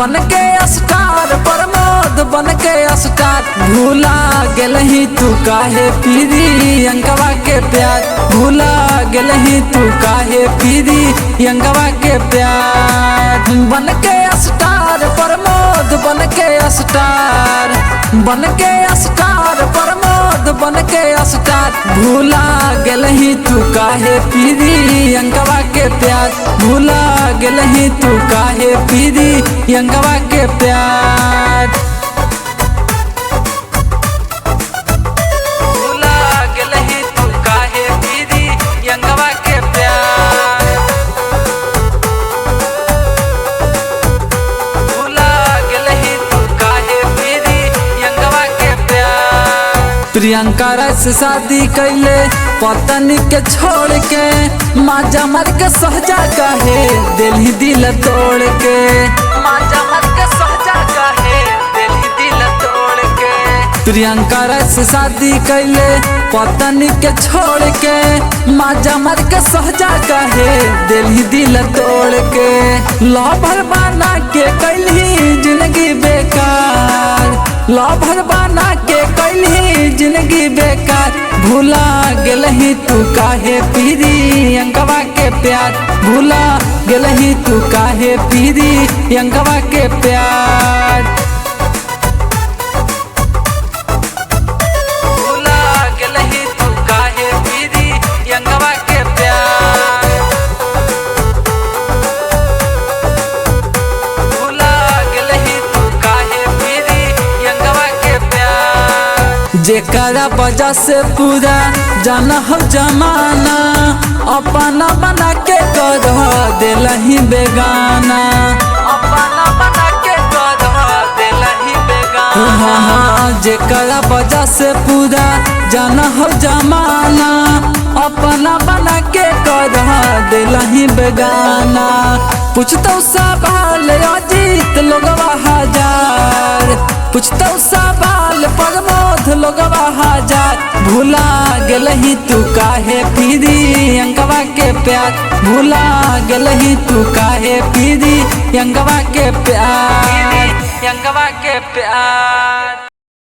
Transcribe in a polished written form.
बन के स्टार प्रमोद बन के स्टार। भूला गेलही तू काहे पीरी अंकवा के प्यार। भूला गेलही तू काहे पीरी अंकवा के प्यार। बन के स्टार प्रमोद बन के स्टार। बन के स्टार प्रमोद बन के स्टार। भूला गेलही तू काहे पीरी अंकवा के प्यार। भूला गेलही तू काहे पीरी अंकवा के प्यार। भूला गेलही तू काहे पीरी अंकवा के प्यार। भूला गेलही तू काहे पीरी अंकवा के प्यार। प्रियंका राय से शादी कैले पत्नी के छोड़ के। माजा मर के सहजा काहे दिल दिल तोड़ के। माजा मर के सहजा काहे दिल दिल तोड़ के। प्रियंका राय से शादी कैले पत्नी के छोड़ के। माजा मर के सहजा काहे दिल दिल तोड़ के। लभर बना के कैली जिंदगी बेकार। लभर बना के कैली जिंदगी बेकार। भूला गेलही तू काहे पीरी अंकवा के प्यार। भूला गेलही तू काहे पीरी अंकवा के प्यार। भूला गेलही तू काहे पीरी अंकवा के प्यार। भूला गेलही तू काहे पीरी अंकवा के प्यार। जेकरा वजह से पूरा जाना हो जमाना। अपना बना के कर दिलही बेगाना। अपना बना के कर दिलही बेगाना। हाँ हाँ, जेकरा वजह से पूरा जाना हो जमाना। अपना बना के कर दिलही बेगाना। पूछतो सवाल अजीत लोगवा हजार। पूछतो सवाल प्रमोद लोगवा हजार। भूला गेलही तू काहे पीरी अंकवा के प्यार। भूला गेलही तू काहे पीरी अंकवा के प्यार। अंकवा के प्यार।